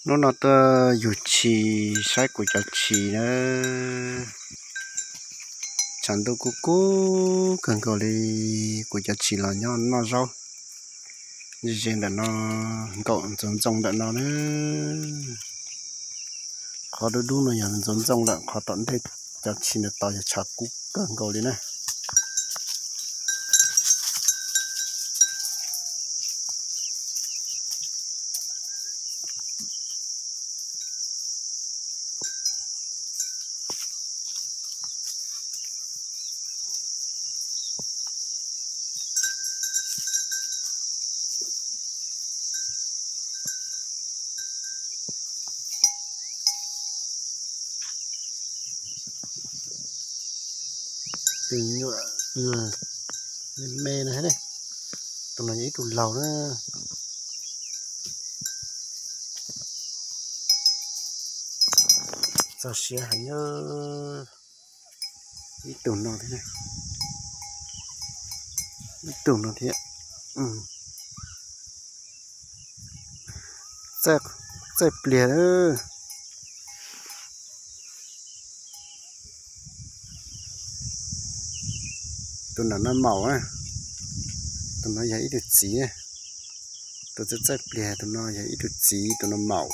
Hnub no tuaj yug tshis saib kuv cov tshis na. Tshav ntuj kub kub kawg nkaus li, kuv cov tshis los nyob noj zaub ze ze ntawm no, nkaum ntxoov ntxoo ntawm no na. Qhov dub dub no yog ntxoov ntxoo lawm, qhov tom ntej cov tshis ntawm tod yog tshav kub kawg nkaus li na. Tus nyuam me me no, tus no yog ib tug laug na. Txog siav heev, ib tug no thiab, ib tug no thiab. Txaij pliag. Tus nram no maum, tus no yog ib tug txiv. Tus txaij txaij pliag tus no yog ib tug txiv, tus no maum.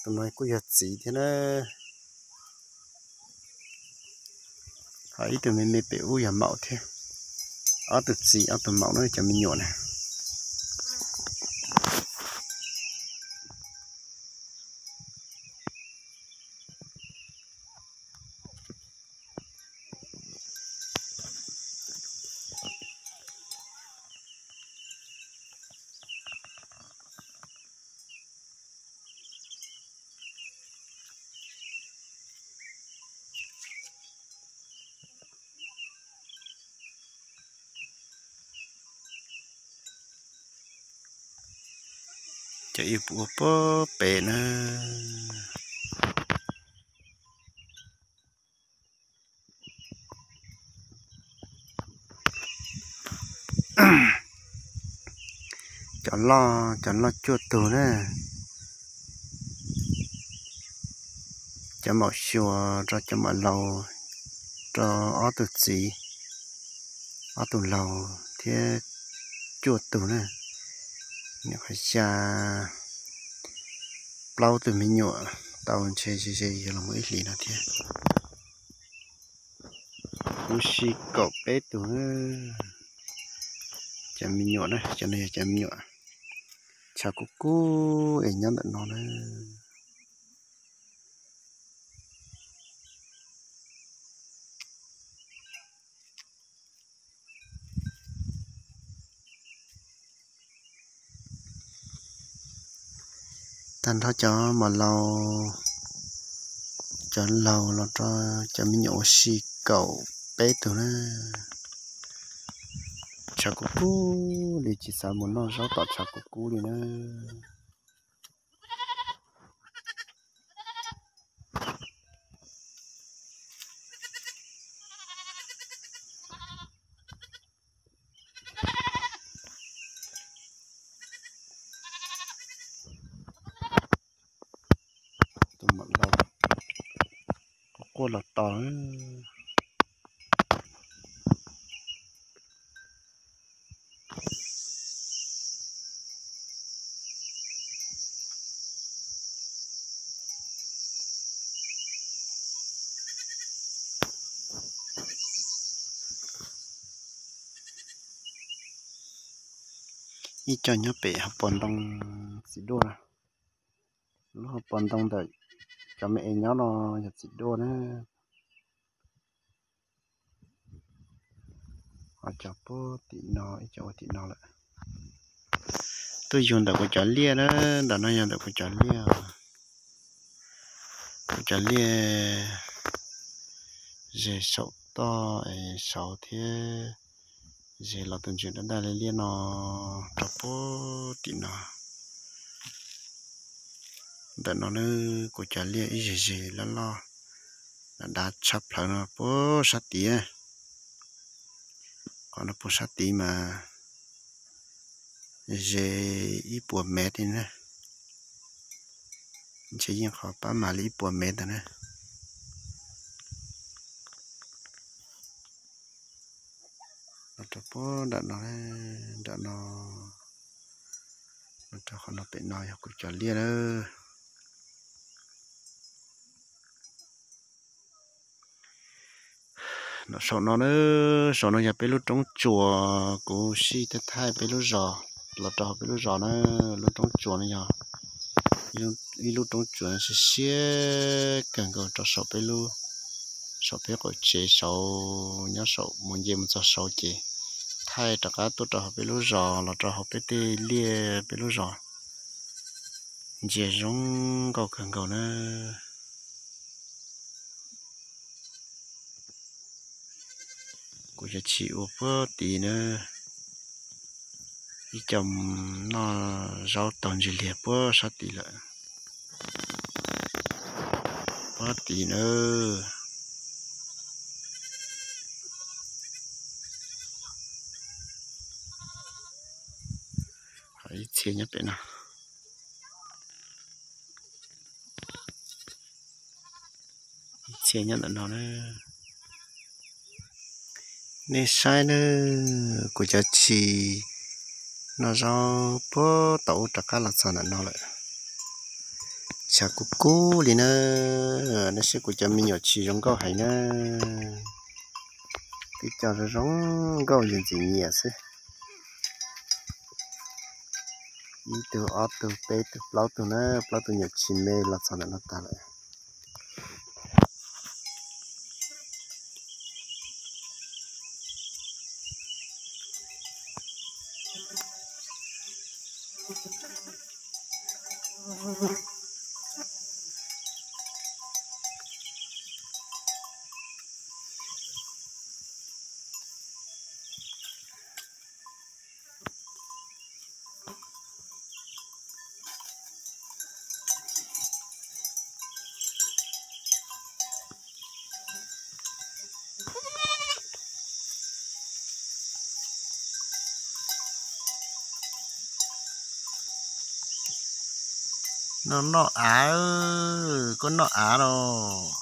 Tus no kuj yog txiv thiab na. Ho ib tug me me pem ub yog maum thiab. Ob tug txiv ob tug maum na cov me nyuam na. Cov ib puas ua puag pem na. Cov loj, cov loj cuaj tug na. Cov maum xyuas rau cov maum laus, rau ob tug txiv, ob tug laus thiab cuaj tug na. Nyuam qhuav xya plaub tug me nyuam tau ntshe ze ze yuav los mus ib hlis no thiab. Kuv si kaum peb tug na. Cov me nyuam na, cov no yog cov me nyuam tshav kub kub es nyob ntawm no na. Tag nrho cov maum laus, cov laus los rau cov me nyuam ua si kaum peb tug na. Tshav kub kub li tsis xav mus noj zaub tom tshav kub kub li na. Tus maum laus quaj los tos. Ib co nyob pem hauv paus ntoo txiv duaj. Lub hauv paus ntoo ntawm cov me es nyob no yog txiv duaj na. Ho cov puag tim no, ib co ua tim no lawm. Tuaj yug ntawm kuv cov liaj na, ntawm no yog ntawm kuv cov liaj. Kuv cov liaj ze saum toj es saud thiab, ze los tus ntsis daj daj liaj liaj no rau puag tim no. Ntawm no na, kuv cov liaj ib ze ze loj loj, dav dav tshaj plaws no puag sab tid. Qhov no puag sab tid mas ze ib puas mev li na. Ntshe yeej qhov pab mam li ib puas mev ntawd na. Los rau puag nram no, nram no, los rau qhov no, pem no yog kuv cov liaj na. Nram saum no na, saum no yog peb lub roob tsuas, kuv sij thaij thaij peb lub zos, los rau hauv peb lub zos na. Lub roob tsuas no yog ib lub roob tsuas siab siab kawg nkaus rau saum peb lub, saum peb qaum tsev saud, nyob saum mus nce mus txog saud ces thaij rov qab tuaj rau hauv peb lub zos, los rau hauv peb tej liaj peb lub zos, ntsia zoo nkauj kawg nkaus na. Kuv cov tshis ua puag tid na, ib co noj zaub taug ntsis liag puag sab tid lawm. Puag tid na. Ib txhia nyob pem no. Ib txhia nyob ntawm no na. Nej saib na, kuv cov tshis noj zaub puag thaum ub rov qab los txog ntawm no lawm. Tshav kub kub li na. Nej saib kuv cov me nyuam tshis zoo nkauj heev na. Twb cog zoo zoo nkauj ntxim ntxim nyiam xwb. Ib tug, ob tug, peb tug, plaub tug na, plaub tug nyuam tshis me los txog ntawm no tag lawm. Noj noj av, koj noj av los.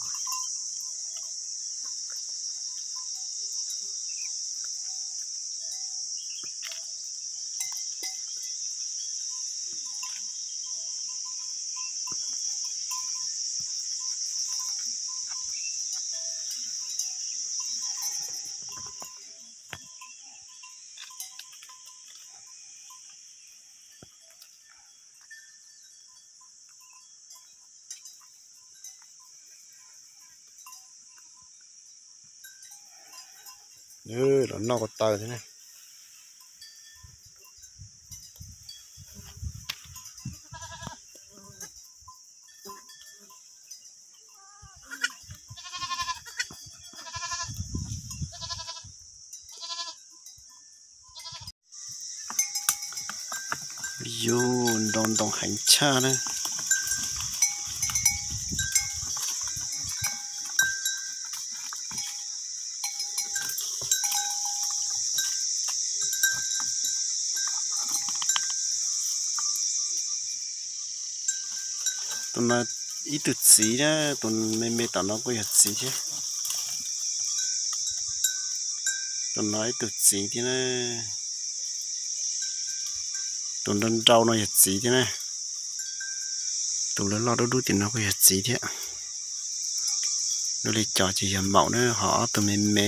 Los noj ko taw thiab na. Yus nrau ntoo heev tshaj na. Tus no ib tug txiv na, tus me me tom no kuj yog txiv thiab. Tus no ib tug txiv thiab na. Tus nrau nrau no yog txiv thiab na. Tus loj loj dub dub tim no kuj yog txiv thiab. Dua li cov ces yog maum na, ho ob tug me me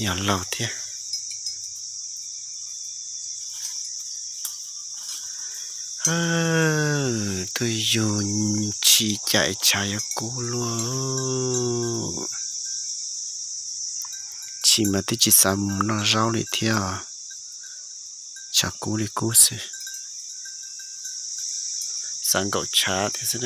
yog laug thiab. Tuaj yug tshis cas tshav yuav kub luaj. Tshis mas twb tsis xav mus noj zaub li thiab, tshav kub li kub xwb. Xav nkaum tshav thiab xwb.